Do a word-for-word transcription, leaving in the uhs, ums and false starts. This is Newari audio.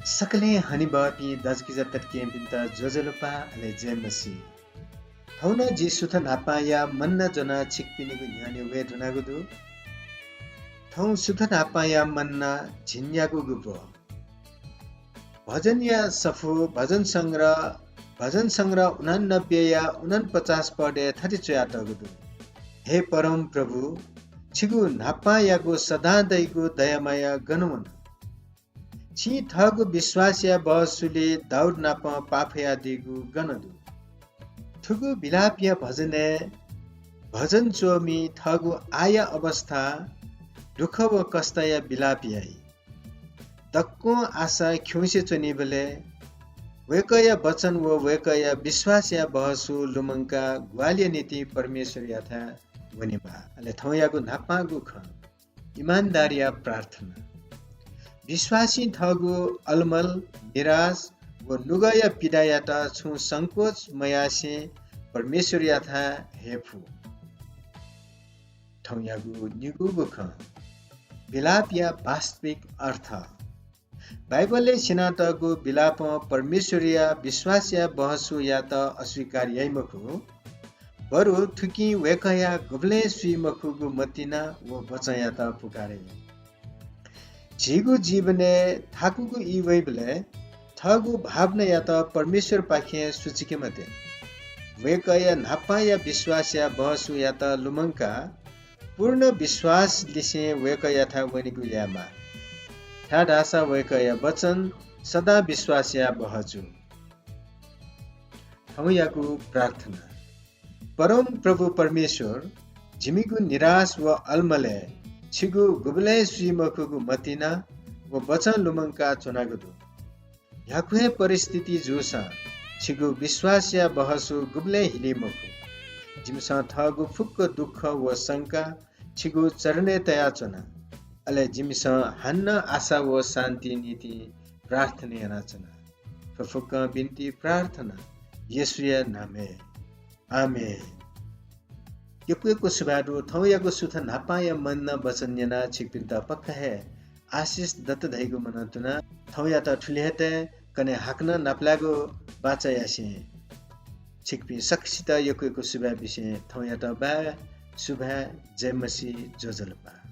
सकलें हनेबहःपिं दाजुकिजा तताकेहेँपिन्त ज्वजलपा, अले जय मसीह। थौं नं जि सुथ न्हापांया मन्ना ज्वनाः छिकपिनिगु न्ह्यःने वये धुनागु दु। थौं सुथ न्हापांया मन्ना झिंन्यागूगु ब्व। भजनया सफू भजन संग्रह, भजन संग्रह उनानब्बेया उनन्पचास पदय् थथे च्वयातःगु दु, हे परमप्रभु, छिगु न्हापांयागु सदां दइगु दयामाया गन वन? छिं थःगु विश्वासया बहसुली दाऊद नाप पाफयादीगु गन दु? थुगु विलापया भजनय् भजन च्वमि थःगु आःया अवस्था, दुःख व कष्टया विलाप याइ। दक्वं आशा खिउँसे च्वनीबलय् वय्कःया वचन व वय्कःया विश्वासया बहसु लुमंकाः ग्वाहालिया निंतिं परमेश्वरयाथाय् वनेमाः। अले थौंयागु न्हापांगु खँ, इमानदारया प्रार्थना। विश्वासीं थःगु अलमल, निराश व नुगःया पीडायात छुं संकोच मयासें परमेश्वरयाथाय् हये फु। थौंयागु निगूगु खँ, विलापया वास्तविक अर्थ। बाइबलय् स्यनातःगु विलापं परमेश्वरया विश्वासया बहसुयात अस्वीकार याइ मखु, बरु थुकिं वय्कःया गुबलें स्वी मखुगु मतिना व बचंयात पुकारे याइ। झीगु जीवनय् थाकुगु ई वइबलय् थःगु भावनायात परमेश्वरपाखें सुचुके मते। वय्कःया न्हापांया विश्वासया बहसुयात लुमंकाः पूर्ण विश्वास लिसें वय्कःयाथाय् वनेगु यायेमाः, छाय्धाःसा वय्कःया वचन सदां विश्वासया बहजु। थौंयागु प्रार्थना। परमप्रभु परमेश्वर, जिमिगु निराश व अलमलय् छिगु गुबलें स्वी मखुगु मतिना व वचन लुमंका च्वनागु दु। न्ह्याक्व हे परिस्थिति जूसां छिगु विश्वासया बहसु गुबलें हिली मखु। जिमिसं थःगु फुक्क दुःख व शंका छिगु चरणय् तयाच्वना। अले जिमिसं हानं आशा व शान्ति निंतिं प्रार्थना यानाच्वना। थ्व फुक्कं बिन्ति प्रार्थना येशूया नामय्। आमेन। यक्व यक्व सुभाय् दु। थौंयागु सुथ न्हापांया मन्ना वचन न्यनाः छिकपिन्त पक्का हे आशिष दत धइगु मनंतुना। थौंयात थुलि हे तये, कन्हय् हाकनं नापलायेगु बाचा यासें छिकपिं सकसित यक्व यक्व सुभाय् बिसें थौंयात बाय्, सुभाय्, जय मसीह, ज्वजलपा।